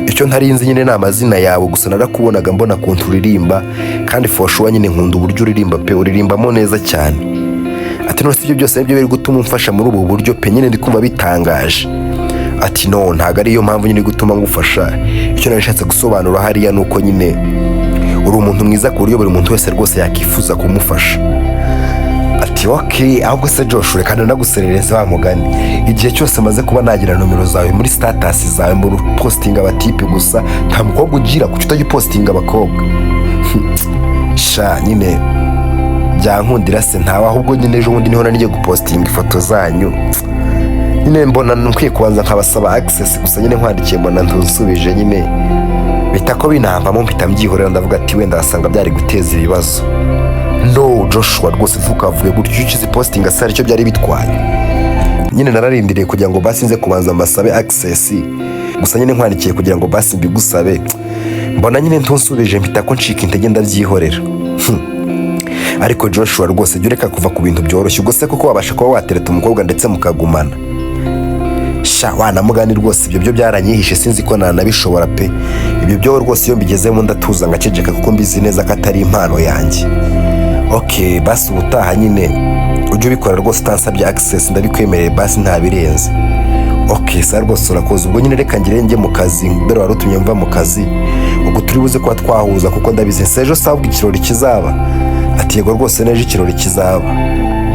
icyo ntari nzi nyine ni amazina yawe. Gusa narakubonaga mbona ukuntu uririmba, kandi for sure nyine nkunda uburyo uririmba pe, uririmbamo neza cyane. Ati none si ibyo byose nibyo biri gutuma umfasha muri ubu buryo pe? Nyine ndi kumva bitangaje. Ati no, ntabwo ariyo mpamvu nyine gutuma ngufasha. Icyo nari nshatse gusobanura hariya ni uko nyine uri umuntu mwiza ku buryo buri muntu wese rwose yakifuza kumufasha. Ati ok. Ahubwo se Josh, reka naguserereze wa mugani, igihe cyose maze kuba nagira nomero zawe muri status zawe, mu postinga abatipe gusa, nta mukobwa ugira, kuki utajya upostinga abakobwa? Sha, nyine byankundira se ntawe. Ahubwo nyine ejo bundi niho nari ngiye gupostinga ifoto zanyu, nyine mbona nkwiye kubanza nkabasaba access. Gusa nyine nkwandikiye mbona ntusubije, nyine bita ko binamvamo, mpita mbyihorera, ndavuga ati wenda wasanga byari guteza ibibazo. No Joshua, rwose ntukavuge gutyo. Iyo ukizi postinga se hari icyo byari bitwaye? Nyine nararindiriye kugira ngo basi nze kubanza mbasabe access. Gusa nyine nkwandikiye kugira ngo basi mbigusabe, mbona nyine ntunsubije, mpita ko ncika intege ndabyihorera. Ariko Joshua rwose, jya ureka kuva ku bintu byoroshye. Ubwo se koko wabasha kuba watereta umukobwa ndetse mukagumana? Sha wanamugani, rwose ibyo byo byaranyihishe, sinzi ko nanabishobora pe. Ibyo byo rwose iyo mbigezemo ndatuza ngaceceka, kuko mbizi neza ko atari impano yanjye. Ok, basi ubutaha nyine ujye ubikora rwose utansabye access, ndabikwemereye, basi ntabirenze. Ok sa, rwose urakoze. Ubwo nyine reka ngire njye mu kazi, dore wari utumye mva mu kazi. Ubwo turi buze kuba twahuza, kuko ndabizi se ejo sabwo ikirori kizaba. Ati yego rwose, n'ejo ikirori kizaba.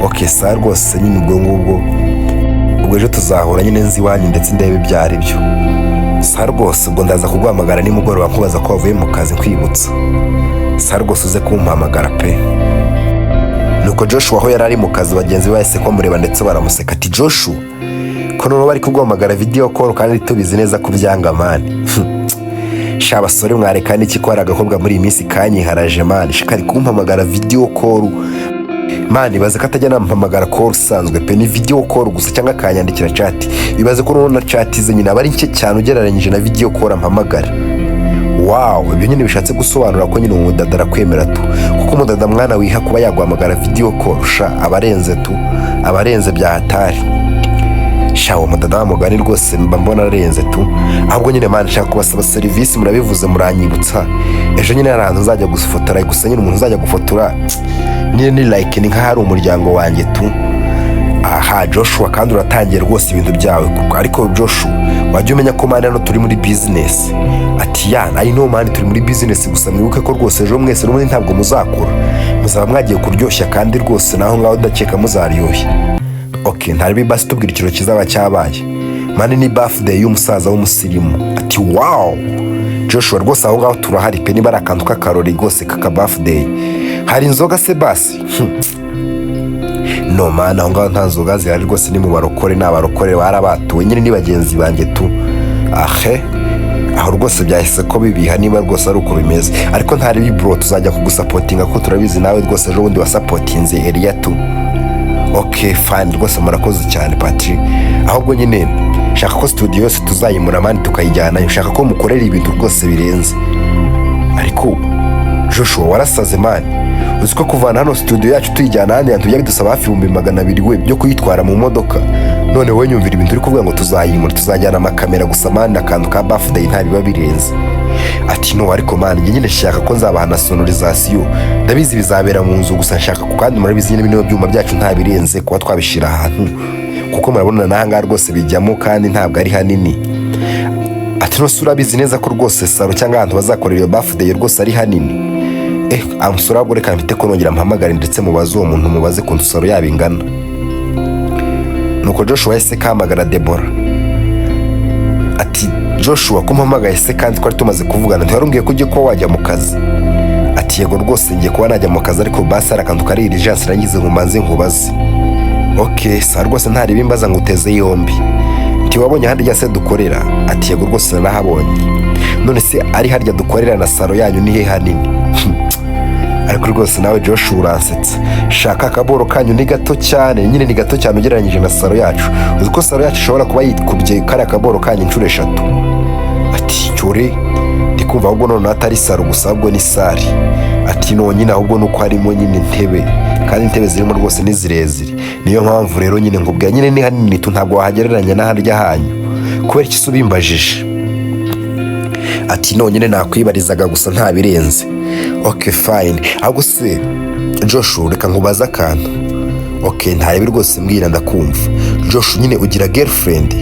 Ok sa, rwose nyine ubwo ngubwo, ubwo ejo tuzahura nyine nzi iwanyu ndetse ndebe ibyo ari byo. Sa rwose, ubwo ndaza kuguhamagara nimugoroba nkubaza ko wavuye mu kazi, nkwibutsa. Sa rwose, uze kumpamagara pe. Nuko Joshua aho yari ari mu kazi, bagenzi be bahise bamureba ndetse baramuseka. Ati Joshua, ko noneho bari kuguhamagara video call kandi tubizi neza ko byanga man? Sha basore, mwareka n'iki, ko hari agakobwa muri iyi minsi kanyiharaje man, kari kumpamagara video call. Man, ibaze ko atajya anampamagara call isanzwe pe, ni video call gusa cyangwa akanyandikira chat. Ibaze ko noneho na chat ze nyine aba ari nke cyane ugereranyije na video call ampamagara. Wow, ibyo nyine bishatse gusobanura ko nyine umudada arakwemera tu, kuko umudada mwana wiha kuba yaguhamagara video call, sha, aba arenze tu, aba arenze bya hatari. Sha, uwo mudada wa mugani rwose mba mbona arenze tu. Ahubwo nyine, man, nshaka kubasaba serivisi. Murabivuze muranyibutsa, ejo nyine hari ahantu nzajya gufotora. Gusa nyine umuntu uzajya gufotora nyine ni like ni nk'aho ari umuryango wanjye tu. Aha Joshua, kandi uratangiye rwose ibintu byawe. Ariko Joshua, wajya umenya ko, man, hano turi muri business. Ati: "Yeah, I know, man, turi muri business, gusa mwibuke ko rwose ejo mwese n'ubundi ntabwo muzakora, muzaba mwagiye kuryoshya, kandi rwose naho ngaho ndakeka muzaryoshya." Ok, ntari basi, tubwira ikiro kizaba cyabaye. Man, ni birthday y'umusaza w'umusirimu. Ati: "Wow, Joshua, rwose aho ngaho turahari pe. Niba ari akantu k'akarori rwose kaka birthday, hari inzoga se basi?" No man, aho ngaho nta nzoga zihari rwose, ni mu barokore, ni abarokore barabatuwe nyine, ni bagenzi banjye tu. Ahe aho rwose byahise ko bibiha niba rwose ari uko bimeze, ariko ntari bro, tuzajya kugusupportinga kuko turabizi nawe rwose ejo bundi wasupportinze Eliya tu. Ok, fine, rwose murakoze cyane, Patrick. Ahubwo nyine shaka ko studio yose tuzayimura, man, tukayijyanayo. Shaka ko mukorera ibintu rwose birenze. Ariko Joshua, warasaze man. Uzi ko kuvana hano studio yacu tuyijyana ahandi hantu bijya bidusaba hafi 200,000 we byo kuyitwara mu modoka? None wowe nyumvira ibintu uri kuvuga ngo tuzayimura, tuzajyana amakamera gusa. Man, akantu ka birthday nta biba birenze. Ati: "No, ariko man, njye nyine nshaka ko nzabaha na sonorisation. Ndabizi bizabera mu nzu, gusa nshaka ko, kandi murabizi nyine bino byuma byacu nta birenze kuba twabishyira ahantu, kuko murabona n'aha ngaha rwose bijyamo kandi ntabwo ari hanini." Ati: "Rwose urabizi neza ko rwose salon cyangwa ahantu bazakorera iyo birthday rwose ari hanini." Amusura, ahubwo reka mfite ko nongera mpamagare ndetse mubaze uwo muntu, mubaze ku salon yabo ingana. Nuko Joshua yahise kahamagara Debora. Ati: "Joshua, ko mpamagaye se kandi twari tumaze kuvugana, ntiwarumbwiye ko ugiye kuba wajya mu kazi?" Ati: "Yego rwose, ngiye kuba najya mu kazi, ariko basi hari akantu kari urgence nagize ngo mbanze nkubaze." Ok, sa rwose ntari bimbaza ngo uteze yombi. Ntiwabonye ahandi se dukorera? Ati: "Yego rwose, narahabonye." None se ari harya dukorera na salon yanyu ni he hanini? Ariko rwose nawe Joshua uransetsa. Shaka akaboro kanyu ni gato cyane nyine, ni gato cyane ugereranyije na salon yacu. Uzi ko salon yacu ishobora kuba yikubye kariya kaboro kanyu inshuro 3? Ati: "Cyore, ndi kumva ahubwo noneho atari salon gusa, ahubwo ni salle." Ati: "No nyine, ahubwo nuko harimo nyine intebe, kandi intebe zirimo rwose ni zirezire, niyo mpamvu rero nyine nkubwira nyine ni hanini tu, ntabwo wahagereranya n'aharya hanyu." Kubera iki se ubimbajije? Ati: "Nonyine nakwibarizaga gusa, nta birenze." Ok, fine. Ahubwo se Joshua, reka nkubaze akantu. Ok, ntarebe rwose, mbwira ndakumva. Joshua, nyine ugira girlfriend?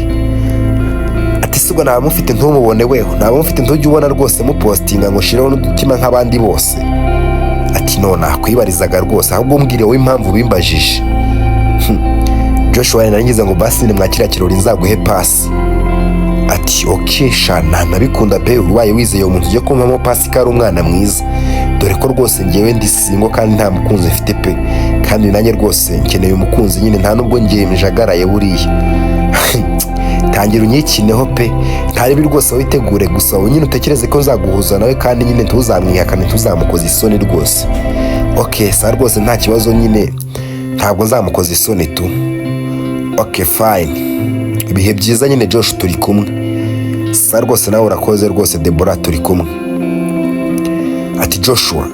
Ati: "Si ubwo naba mufite ntumubone weho, naba mufite ntujye ubona rwose mupostinga ngo shireho n'udutima nk'abandi bose?" Ati: "No nakwibarizaga rwose, ahubwo umbwire wowe impamvu bimbajije." Joshua, narangiza ngo basi ni mwakiriya kirori nzaguhe pasi. Ati: "Ok sha, ntanabikunda pe, ubaye wizeye umuntu ugiye kumpamo pasi ko ari umwana mwiza, dore ko rwose ngewe ndi single kandi nta mukunzi mfite pe, kandi nanjye rwose nkeneye umukunzi nyine, nta nubwo ngiye njagaraye buriya. Tangira unyikineho pe, ntaribi rwose, witegure gusa wowe nyine utekereze ko nzaguhuza nawe, kandi nyine ntuzamwihakane, ntuzamukoza isoni rwose." Ok, sa rwose nta kibazo nyine, ntabwo nzamukoza isoni tu. Ok, fine, ibihe byiza nyine Josh, turi kumwe. Sa rwose nawe urakoze rwose Debora, turi kumwe. Ati: "Joshua,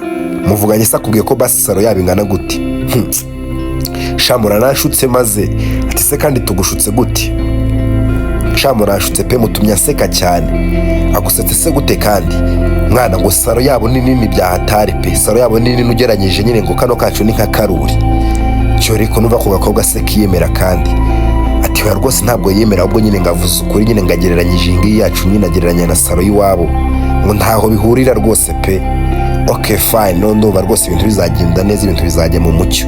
muvuganye se akubwiye ko basi salon yabo ingana gute?" Sha, muranashutse maze. Ati: "Se kandi tugushutse gute?" Sha, muranshutse pe, mutumye aseka cyane. Agusetse se gute kandi mwana? Ngo salon yabo ni nini bya hatari pe, salon yabo ni nini ugereranyije nyine, ngo kano kacu ni nka karuri cyo. Ariko numva ako gakobwa se kiyemera kandi. Ati: "Oya rwose, ntabwo yemera, ahubwo nyine ngavuze ukuri nyine, ngagereranyije iyi ngiyi yacu nyine agereranya na salon y'iwabo, ngo ntaho bihurira rwose pe." Ok, fine, none ndumva rwose ibintu bizagenda neza, ibintu bizajya mu mucyo.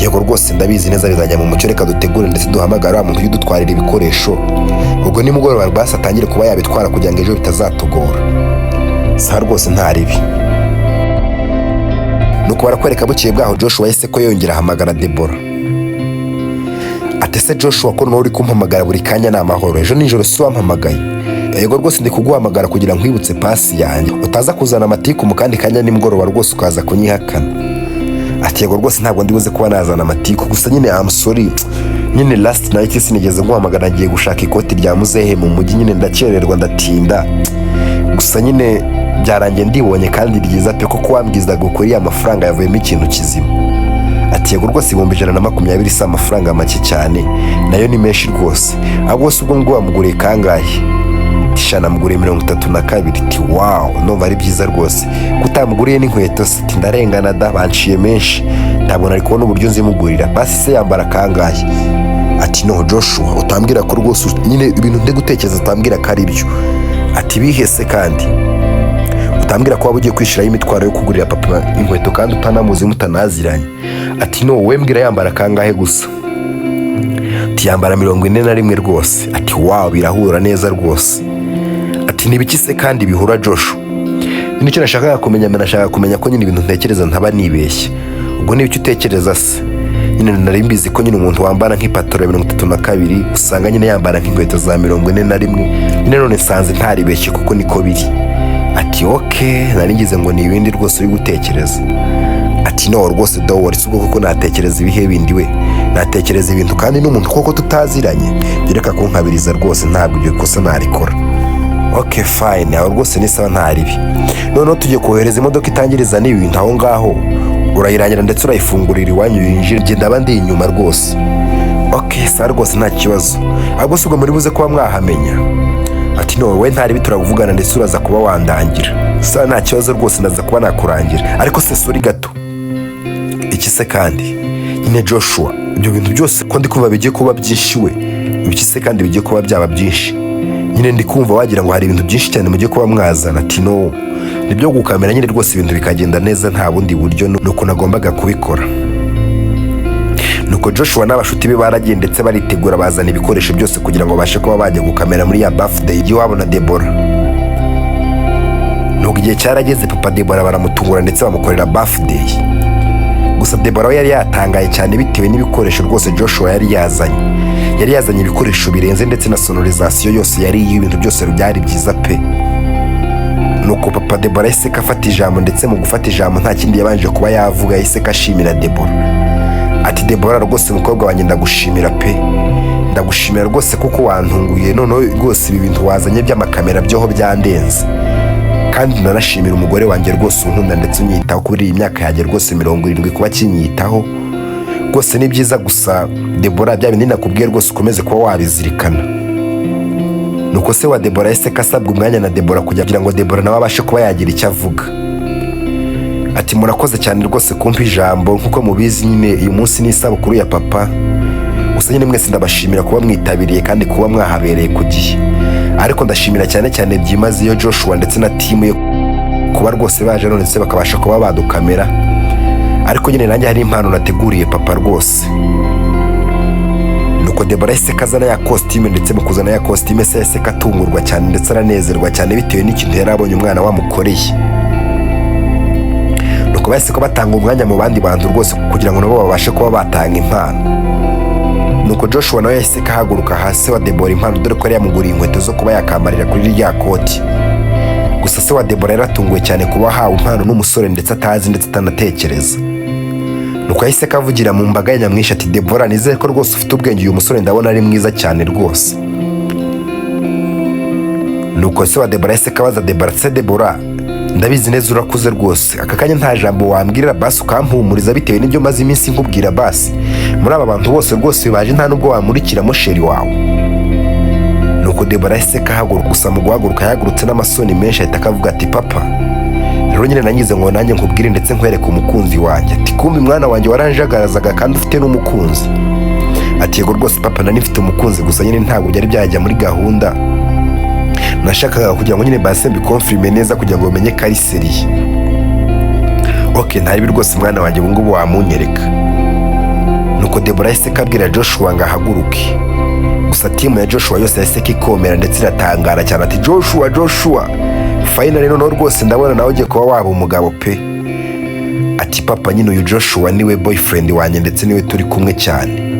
Yego rwose, ndabizi neza bizajya mu mucyo. Reka dutegure ndetse duhamagare wa muntu ujya udutwarira ibikoresho, ubwo nimugoroba basi atangire kuba yabitwara kugira ngo ejo bitazatugora. Sawa rwose, nta ribi. Nuko barakwereka bukeye bwaho Joshua yahise ko yongera ahamagara Debora. Ati: "Ese Joshua, ko nawe uri kumpamagara buri kanya, ni amahoro? Ejo nijoro si wampamagaye?" "Yego rwose, ndi kuguhamagara kugira nkwibutse pasi yanjye, utaza kuzana amatiku mu kandi kanya nimugoroba rwose ukaza kunyihakana." Ati: "Yego rwose, ntabwo ndibuze kuba nazana amatiku, gusa nyine I'm sorry, nyine last night sinigeze nguhamagara, nagiye gushaka ikoti rya muzehe mu mujyi, nyine ndakererwa, ndatinda. Gusa nyine byarangiye ndibonye kandi ryiza pe, kuko wambwizaga ukuri, amafaranga yavuyemo ikintu kizima." Ati: "Yego rwose, 120,000 si amafaranga make cyane, nayo ni menshi rwose. Ahubwo se ubwo ngubwo wamuguriye kangahe?" Ati: "Namuguriye 32." Ati: "Wow, ndumva ari byiza rwose. Kutamuguriye n'inkweto se?" Ati: "Ndarengana da, banciye menshi, ntabwo nari kubona uburyo nzimugurira. Basi se yambara kangahe?" Ati: "No Joshua, utambwira ko rwose nyine ibintu ndi gutekereza, utambwira ko ari byo." Ati: "Bihese kandi utambwira ko waba ugiye kwishyiraho imitwaro yo kugurira papa inkweto kandi utanamuzi, mutanaziranye." Ati: "No, wowe mbwira yambara kangahe gusa." Ati: "Yambara 41 rwose." Ati: "Wow, birahura neza rwose." Ati: "Ni ibiki se kandi bihura, Joshua?" Nyine icyo nashakaga kumenya, nashakaga kumenya ko nyine ibintu ntekereza ntaba nibeshye. Ubwo ni ibiki utekereza se? Nyine nari mbizi ko nyine umuntu wambara nk'ipataro ya 32 usanga nyine yambara nk'inkweto za 41 nyine, none nsanze ntaribeshye kuko niko biri. Ati: "Okay, nari ngize ngo ni ibindi rwose uri gutekereza." Ati: "No rwose, don't worry, si ubwo kuko natekereza ibihe bindi we, natekereza ibintu kandi n'umuntu koko tutaziranye, reka kunkabiriza rwose, ntabwo iryo kosa narikora." "Ok, fine, aho rwose ni sawa, nta ribi. Noneho tugiye kohereza imodoka itangiriza n'ibintu aho ngaho, urayirangira ndetse urayifungurira iwanyu yinjira, njye ndaba ndi inyuma rwose." "Ok, sawa rwose, nta kibazo. Ahubwo si ubwo muri buze kuba mwahamenya?" Ati: "No, wowe nta ribi, turavugana ndetse uraza kuba wandangira." "Sawa, nta kibazo rwose, ndaza kuba nakurangira. Ariko se sorry gato." "Iki se kandi?" "Nyine Joshua, ibyo bintu byose ko ndi kumva bigiye kuba byinshi we." "Ibiki se kandi bigiye kuba byaba byinshi?" "Nyine ndi kumva wagira ngo hari ibintu byinshi cyane mugiye kuba mwazana." Ati: "No, nibyo gukamera nyine rwose, ibintu bikagenda neza, nta bundi buryo, nuko nagombaga kubikora." Nuko Joshua n'abashuti be baragiye ndetse baritegura, bazana ibikoresho byose kugira ngo babashe kuba bajya gukamera muri ya birthday y'iwabo na Debora. Nuko igihe cyarageze, papa Debora baramutungura ndetse bamukorera birthday. Gusa Debora we yari yatangaye cyane bitewe n'ibikoresho rwose Joshua yari yazanye. Yari yazanye ibikoresho birenze, ndetse na sonorisation yose yari ibintu byose byari byiza pe. Nuko papa Debora yahise afata ijambo, ndetse mu gufata ijambo nta kindi yabanje kuba yavuga, yahise ashimira Debora. Ati: "Debora rwose, umukobwa wanjye, ndagushimira pe, ndagushimira rwose kuko wantunguye. Noneho rwose ibi bintu wazanye by'amakamera byoho byandenze. Kandi nanashimira umugore wanjye rwose unkunda ndetse unyitaho kuri iyi myaka yanjye rwose 70, kuba akinyitaho rwose ni byiza. Gusa Debora, bya bindi nakubwiye rwose ukomeze kuba wabizirikana." Nuko se wa Debora yahise asabwa umwanya na Debora kugira ngo Debora nawe abashe kuba yagira icyo avuga. Ati: "Murakoze cyane rwose kumpa ijambo. Nk'uko mubizi nyine, uyu munsi ni isabukuru ya papa. Gusa nyine mwese ndabashimira kuba mwitabiriye kandi kuba mwahabereye ku gihe, ariko ndashimira cyane cyane byimazeyo Joshua ndetse na team ye kuba rwose baje none ndetse bakabasha kuba badukamera. Ariko nyine nanjye hari impano nateguriye papa rwose." Nuko Debora yahise azana ya kositime, ndetse mu kuzana ya kositime se yahise atungurwa cyane ndetse aranezerwa cyane bitewe n'ikintu yari abonye umwana wamukoreye. Nuko bahise ko batanga umwanya mu bandi bantu rwose kugira ngo nabo babashe kuba batanga impano. Nuko Joshua nawe yahise kahaguruka hasi wa Debora impano, dore ko yari yamuguriye inkweto zo kuba yakambarira kuri rya koti. Gusa se wa Debora yaratunguwe cyane kuba ahawe impano n'umusore ndetse atazi ndetse atanatekereza. Nuko yahise kavugira mu mbaga ya nyamwinshi ati: "Debora, nizere ko rwose ufite ubwenge, uyu musore ndabona ari mwiza cyane rwose." Nuko se wa Debora yahise kabaza Debora: "Se Debora, ndabizi neza urakuze rwose, aka kanya nta jambo wambwirira basi ukampumuriza bitewe n'ibyo maze iminsi nkubwira? Basi muri aba bantu bose rwose baje, nta nubwo wamurikiramo chéri wawe?" Nuko Debora yahise kahaguruka. Gusa mu guhaguruka yahagurutse n'amasoni menshi, ahita akavuga ati: "Papa, rero nyine nangize ngo nanjye nkubwire ndetse nkwereke umukunzi wanjye." Ati: "Kumbe mwana wanjye waranjagarazaga kandi ufite n'umukunzi?" Ati: "Yego rwose papa, nari mfite umukunzi, gusa nyine ntabwo byari byajya muri gahunda. Nashakaga kugira ngo nyine base mbiconfirme neza kugira ngo bamenye ko ari sérieux." "Ok, ntaribi rwose mwana wanjye, ubu ngubu wamunyereka." Nuko Debora yahise kabwira Joshua ngo ahaguruke. Gusa team ya Joshua yose yahise kikomera ndetse iratangara cyane, ati: "Joshua, Joshua, finally noneho rwose ndabona nawe ugiye kuba waba umugabo pe." Ati: "Papa, nyine uyu Joshua niwe boyfriend wanjye ndetse niwe turi kumwe cyane."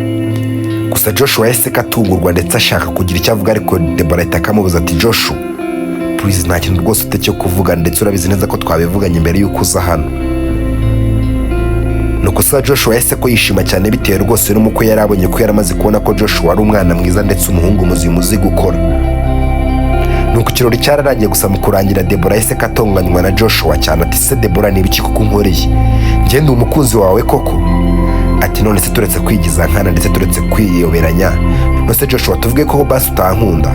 Gusa Joshua yahise katungurwa ndetse ashaka kugira icyo avuga, ariko Debora ahita akamubuza ati: "Joshua, please, nta kintu rwose ufite cyo kuvuga, ndetse urabizi neza ko twabivuganye mbere y'uko uza hano." Nuko se Joshua yahise ko yishima cyane bitewe rwose n'umukwe yari abonye, ko yaramaze kubona ko Joshua ari umwana mwiza ndetse umuhungu muzima uzi gukora. Nuko ikirori cyararangiye, gusa mu kurangira Debora yahise katonganywa na Joshua cyane, ati: "Se Debora, ni ibiki kuko unkoreye? Njye ndi umukunzi wawe koko?" Ati: "None se turetse kwigiza nkana ndetse turetse kwiyoberanya, none se Joshua, tuvuge ko basi utankunda?"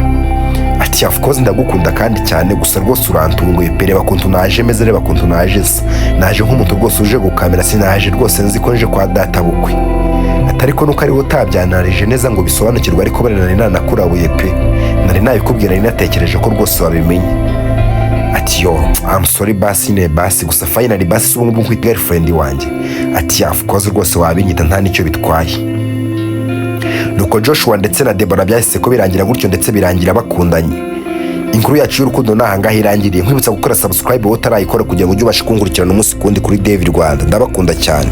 Ati: "Of course ndagukunda kandi cyane, gusa rwose urantunguye pe. Reba kuntu naje meze, reba kuntu naje se, naje nk'umuntu rwose uje gukamera, sinaje rwose nzi ko nje kwa data bukwe." Ati: "Ariko nuko ariwe utabyanarije neza ngo bisobanukirwe, ariko bari nari nanakurabuye pe, nari nabikubwira, nari natekereje ko rwose wabimenye." Ati: "Yo, I'm sorry basi ne basi, gusa finally basi ubu ngubu nkwita girlfriend wanjye?" Ati: "Of course rwose wabinyita, nta nicyo bitwaye." Nuko Joshua ndetse na Deborah byahise ko birangira gutyo, ndetse birangira bakundanye. Inkuru yacu y'urukundo ni ahangaha irangiriye. Nkwibutsa gukora subscribe wowe utarayikora, kugira ngo ujye ubasha kunkurikirana umunsi ku wundi kuri David Rwanda. Ndabakunda cyane.